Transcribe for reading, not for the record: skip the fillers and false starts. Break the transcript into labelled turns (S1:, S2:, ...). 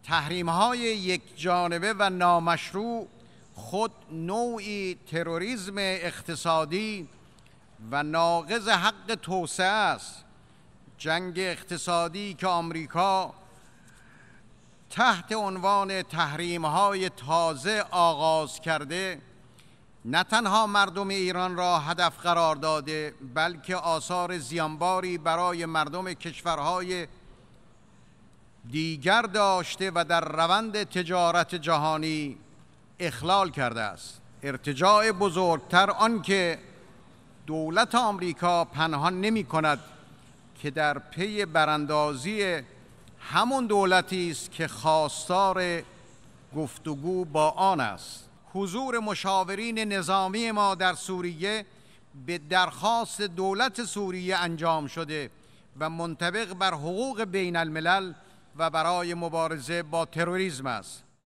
S1: تحریم های یک جانبه و نامشروع خود نوعی تروریسم اقتصادی و ناقض حق توسعه است. جنگ اقتصادی که آمریکا تحت عنوان تحریم های تازه آغاز کرده، نه تنها مردم ایران را هدف قرار داده، بلکه آثار زیانباری برای مردم کشورهای دیگر داشته و در روند تجارت جهانی اخلال کرده است. ارتجاع بزرگتر آن که دولت آمریکا پنهان نمی کند که در پی براندازی همون دولتی است که خواستار گفتگو با آن است. حضور مشاورین نظامی ما در سوریه به درخواست دولت سوریه انجام شده و منطبق بر حقوق بین الملل و برای مبارزه با تروریسم است.